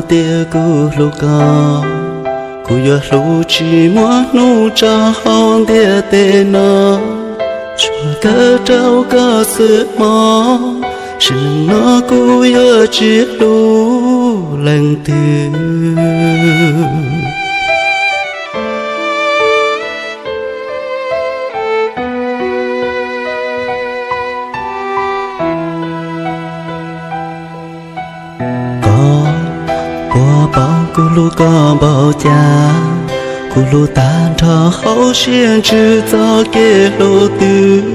Tias kuv hlub koj, kuv yuav hlub tsis muaj hnub tso hauv ntiaj teb no, tsuas kawm rau koj xwb mog, sim neej no kuv yuav tsis hlub leej twg. Koj puas paub kuv hlub koj npaum cas, kuv hlub tag nrho hauv siab ntsws txoj kev hlub twg,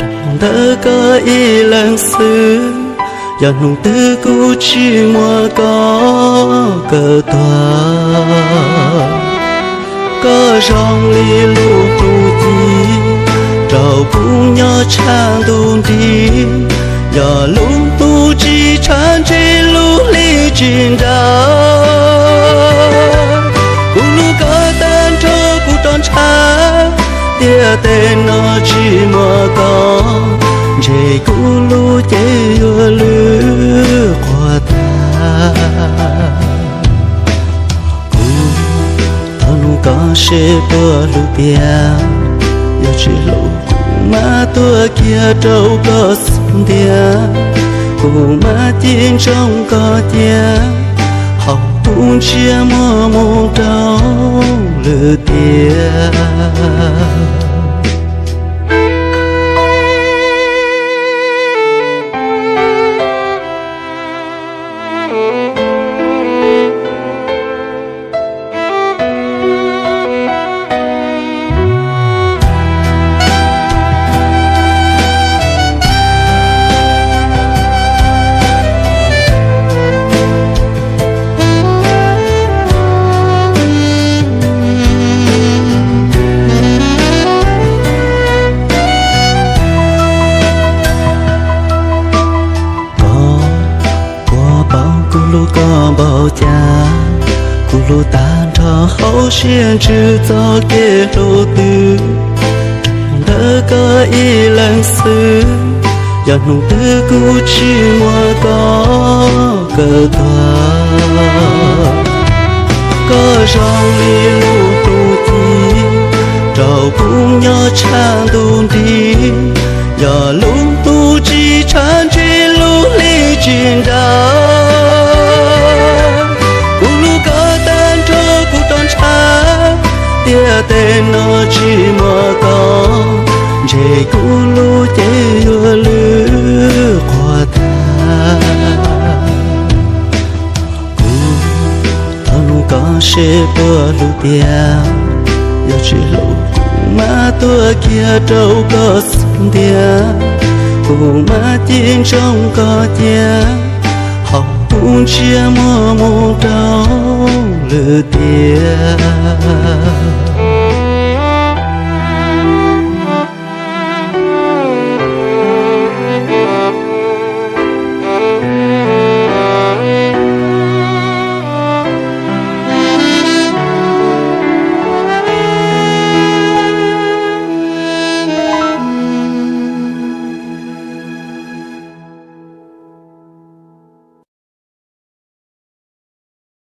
rau ntawm koj ib leeg xwb, yog hnub twg kuv tsis muaj koj kawm tuag. Koj zoo li lub hnub ci rau kuv nyob tshaj ntuj nrig, yog lub hnub tsis tshav ntshe lub hli tsis nrau. Kuv hlub koj tag nrho kuv rov ntshaw, ntiaj teb no tsis muaj koj, ntshe kuv lub cev yuav lwj quas tag. Kuv thov nug koj seb puas hlub tiag, yog tsis hlub kuv mam tuag kiag rau koj xub ntiag, kuv mam ci ntsoov koj cia, hauv kuv ntsiab muaj moo rau lwm tiam. Koj puas paub kuv hlub koj npaum cas, kuv hlub tag nrho hauv siab ntsws txoj kev hlub twg, rau ntawm koj ib leeg xwb, yog hnub twg kuv tsis muaj koj kawm tuag. Koj zoo li lub hnub ci rau kuv nyob tshaj ntuj nrig, yog lub hnub tsis tshav ntshe lub hli tsis nrau. Kuv hlub koj tag nrho kuv rov ntshaw, ntiaj teb no tsis muaj koj, ntshe kuv lub cev yuav lwj quas tag. Kuv thov nug koj seb puas hlub tiag, yog tsis hlub kuv mam tuag kiag rau koj xub ntiag, kuv mam ci ntsoov koj cia, hauv kuv ntsiab muaj moo rau lwm tiam.